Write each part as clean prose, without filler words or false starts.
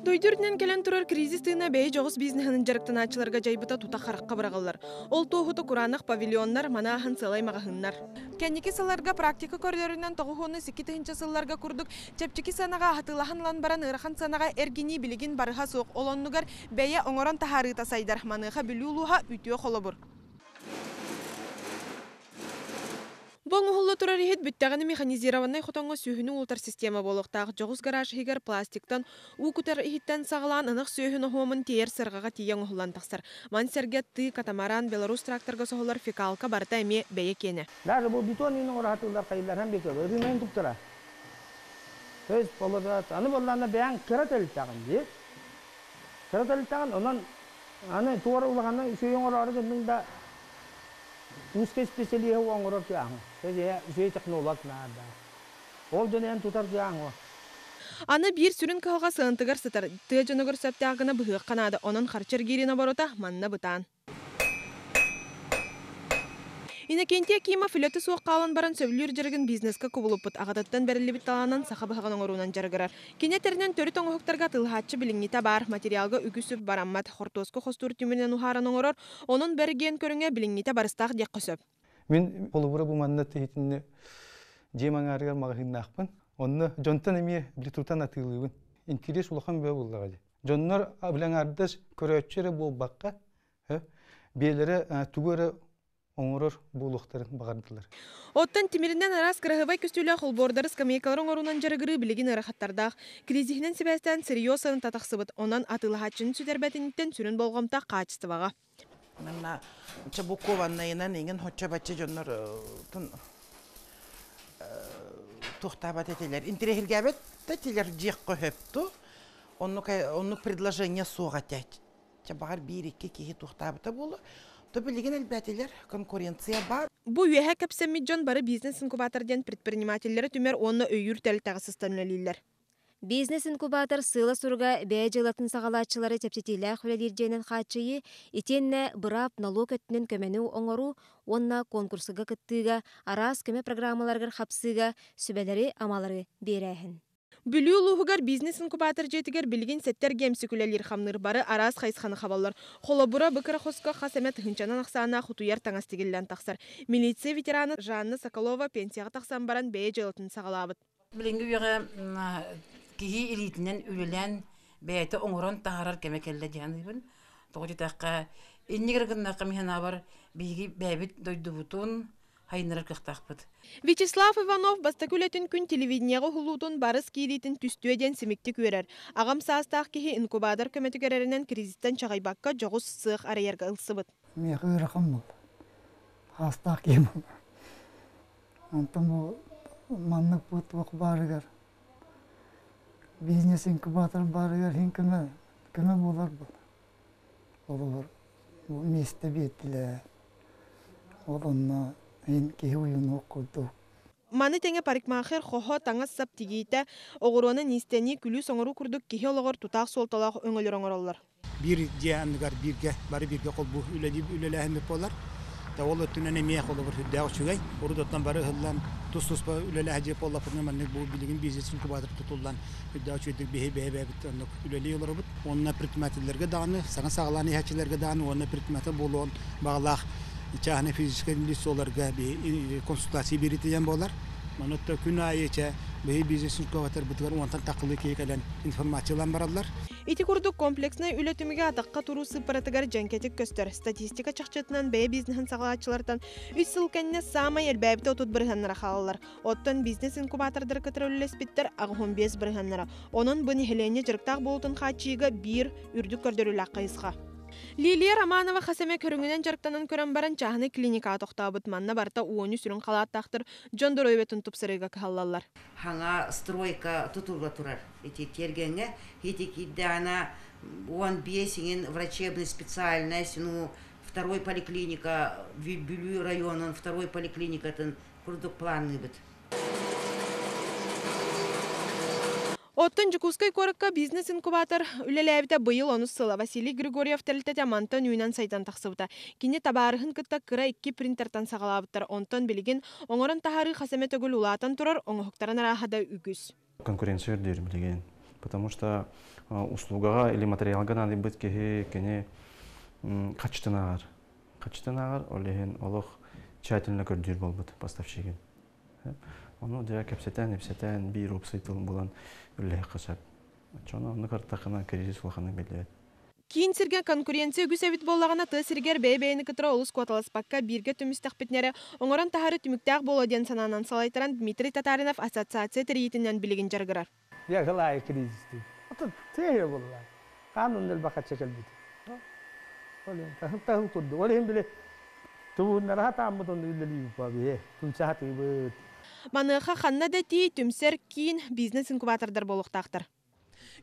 Дойду үрдүнэн кэлэн турар кризис тыына бэйэ дьоҕус бизнеһинэн дьарыктанааччыларга дьайбыта тута харахха быраҕыллар. Ол туоһута кураанах павильоннар, манааһын сыалай маҕаһыыннар. Кэнники сылларга практика көрдөрүнэн 92 сылларга курдук чэпчэки сыанаҕа аһатыылаһан ылан баран ыарахан сыанаҕа эргинии билигин барыһа суох. Ол оннугар бэйэ оҥорон таһаарыыта сайдар. Маныаха Бүлүү улууһа үтүө холобур. Бу оҥоһулла турар иһит бүттэҕинэ механизированнай хотоҥҥо сүөһүнү уулатар система буолуохтаах. Дьоҕус гараж иһигэр пластиктан уу кутар иһиттэн саҕалаан ынах сүөһү ноһуомун тиэйэр сыарҕаҕа тиийэ оҥоһуллан тахсар. Маны сэргэ тыы, катамаран, Беларусь тракторга соһуллар фекалка барыта эмиэ бэйэ киэнэ. Даже бу бетон иин оҥоро хайылларhan бекер ырыынайын туктара. То есть аны боллаана бэйэҥ кыра тэрилтэҕин дии. Кыра тэрилтэҕин онон аны туора улахана үчүгэй оҥороору гынныҥ да узкий специалиһы оҥорор кыаҕыҥ. То есть үчүгэй технолог наада. Ол дьон эн тутар кыаҕыҥ. Аны биир сүрүн кыһалҕа сыанатыгар сытар. Тыа дьонугар сөптөөх гына быһыахха наада. Онон харчы эргиирин оборота манна бытаан. Иннокентий Акимов үлэтэ суох хаалан баран сөбүлүүр дьарыгын бизнеска кубулуппут. Аҕатыттан бэриллибит талаанын саха быһаҕын оҥоруунан дьарыгырар. Кини этэринэн төрүт оҥоһуктарга атыылаһааччы билиҥҥитэ баар. Материалга үгүс үп бараммат. Хортуоска хостуур түмүнэн уһааран оҥорор. Онон бэргиэн көрүҥэ билиҥҥитэ барыстаах диэххэ сөп. Мин холобура бу манна тиһитинни дьиэ маҥаарыгар маҕаһыыннаахпын. Онно дьонтон эмиэ били тутан атыылыыбын. Интириэс улахан бөҕө буоллаҕа дии. Дьоннор билэҥаардас көрөөччү эрэ буолбакка, биэлэрэ тугу эрэ оҥорор буолуохтарын баҕардылар. Оттон тимиринэн араас кыраһыабай көстүүлээх олбуордары, скамейкалары оҥоруунан дьарыгырыы билигин ыарахаттардаах. Кризиһинэн сибээстээн сырье сыаната тахсыбыт. Онон атыылаһааччыны сүтэрбэтиниттэн сүрүн болҕомто хаачыстыбаҕа. Манна чобукованнайынан иҥин хоччо-бачча дьоннор туохтаабат этилэр. Интириэһиргээбэт этилэр дьиэх көһөпту. Оннук оннук предложение суох этэ. Чэ баҕар биир-икки киһи туохтаабыта буолуо. То билигин элбээтилэр, конкуренция баар. Бу үөһэ кэпсэммит дьон бары бизнес-инкубатор диэн предпринимателлэри түмэр уонна өйүүр тэрилтэҕэ сыстан үлэлииллэр. Бизнес-инкубатор сыала-соруга бэйэ дьыалатын саҕалааччылары чэпчэтиилээх үлэлиир дьиэнэн хааччыйыы, итиэннэ быраап нолуок өттүнэн көмөнү оҥоруу уонна куонкурсуга кыттыыга, араас көмө программаларыгар хапсыыга сүбэлэри-амалары биэрээһин. Бүлүү улууһугар бизнес-инкубатор дьиэтигэр билигин сэттэ эргиэмсик үлэлиир-хамныыр бары араас хайысханы хабаллар. Холобура, бу кыра хоско хас эмэ тыһыынчанан ахсааннаах утуйар таҥас тигиллэн тахсар. Милиция ветерана Жанна Соколова пенсияҕа тахсан баран бэйэ дьыалатын саҕалаабыт. Билиҥҥи үйэҕэ киһи илиитинэн үлэлээн бэйэтэ оҥорон таһаарар кэмэ кэллэ дии саныыбын. Тоҕо диэтэххэ, иннигэр гыннахха мин санаабар биһиги бэйэбит дойдубутун хайыннарар кыахтаахпыт. Вячеслав Иванов бастакы үлэтин күн телевидениеҕэ уһулуутун барыс киириитин түстүө диэн симиктик үөрэр. Аҕам саастаах киһи инкубатор көмөтүгэр эрэнэн кризистэн чаҕыйбакка дьоҕус сыах арыйарга ылсыбыт. Миэхэ ыарахан буолла. Хаастаах киһи буолла. Онтон бу маннык бу туох баарыгар бизнес-инкубатор баарыгар иһин көмө, көмө буолар буолла. Олор бу миэстэ биэрдилэр. Ол онно иһин киһи уйунуох курдук. Маны тэҥэ парикмахер, хоһо, таҥас-сап тигиитэ, оҕуруонан иистэнии, күлүүс оҥоруу курдук киһи олоҕор тутаах суолталаах өҥөлөр оҥороллор. Биир дьиэ анныгар бииргэ, бары бииргэ холбуу үлэлии үлэлээһиммит буолар. Да ол өттүнэн эмиэ холобур сүрдээх үчүгэй. Урут оттон бары ыһыллан тус-туспа үлэлээх дьиэ буоллахпытына маннык бу билигин бизнес-инкубатор тутуллан сүрдээх үчүгэйдик биһи бэйэ-бэйэбит оннук үлэлии олоробут. Уонна предпринимателлэргэ даҕаны, саҥа саҕалаан иһээччилэргэ даҕаны уонна предприниматель буолуон баҕалаах чааһынай физическэй лицоларга консультация биэритийэн буолар. Манна күн аайы чэ биһи бизнес-инкубаторбытыгар уонтан таххылыы киһи кэлэн информациялаан бараллар. Ити курдук комплекснай үлэ түмүгэ атахха туруу сыыппаратыгар дьэҥкэтик көстөр. Статистика чахчытынан бэйэ бизнеһин саҕалааччылартан үс сыл кэннэ саамай элбээбитэ 30 бырыһыаннара хаалаллар. Оттон бизнес-инкубатордары кытары үлэлэспиттэр 85 бырыһыаннара. Онон бу нэһилиэнньэ дьарыктаах буолуутун хааччыйыыга биир үрдүк көрдөрүүлээх хайысха. Лилия Романова хас эмэ көрүҥүнэн дьарыктанан көрөн баран чааһынай клиникаҕа тохтообут. Манна барыта уону сүрүн халааттаахтар дьон доруобуйатын тупсарыыга кыһаллаллар. Хаҥа стройка тутулла турар. Ити тиэргэҥҥэ ити киирдэҕинэ 15 иҥин врачебный специальность, ну, второй поликлиника, Бүлүү районун второй поликлиникатын курдук планныыбыт. Оттон Дьокуускай куоракка бизнес-инкубатор үлэлээбитэ быйыл онус сыла. Василий Григорьев тэрилтэтэ мантан үүнэн сайдан тахсыбыта. Кини табаарыһын кытта кыра икки принтертан саҕалаабыттар. Онтон билигин оҥорон таһаарыы хас эмэ төгүл улаатан турар, оҥоһуктарын арааһа да үгүс. Конкуренция үрдүүр билигин. Потому что услугаға или материалга наадыйбыт киһи кини хаччытын ааҕар. Хаччытын ааҕар, ол иһин олох тщательно көрдүүр буолбут поставщигын. Ону дьэ кэпсэтэн, ипсэтэн биир уопсай тыл булан үлэлэһиэххэ сөп. Оччону оннук артахына кризис улаханнык биллибэт. Киин сиргэ конкуренция үгүс эбит буоллаҕына, тыа сиригэр бэйэ-бэйэни кытары олус куоталаспакка бииргэ түмүстэхпитинэ эрэ оҥорон таһаары түмүктээх буолуо диэн санаанан салайтаран Дмитрий Татаринов ассоциация тэрийиитинэн билигин дьарыгырар. Ягылаайы кризис диир. Ото тыа буолла. Хаан элбэх кэлбит. Ол таһыл таһыл курдук. Ол иһин били тубуннара хатааммыт онну үлэлиибит бие. Түмсэ хатыыбыт. Маныаха ханна да тии түмсэр киин бизнес-инкубатордар буолуохтаахтар.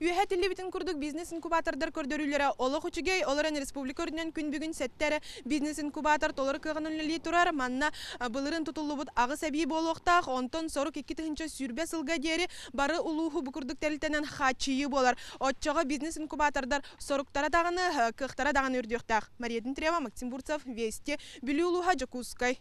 Үөһэ этиллибитин курдук бизнес-инкубатордар көрдөрүүлэрэ олох үчүгэй, ол эрэн республика үрдүнэн күн бүгүн сэттэ эрэ бизнес-инкубатор толору кыаҕын үлэлии турар. Манна былырыын тутуллубут аҕыс эбии буолуохтаах, онтон сорук 2020 сылга диэри бары улууһу бу курдук тэрилтэнэн хааччыйыы буолар. Оччоҕо бизнес-инкубатордар соруктара даҕаны, кыахтара даҕаны үрдүөхтээх. Мария Дмитриева, Максим Бурцев, Вести, Бүлүү улууһа, Дьокуускай.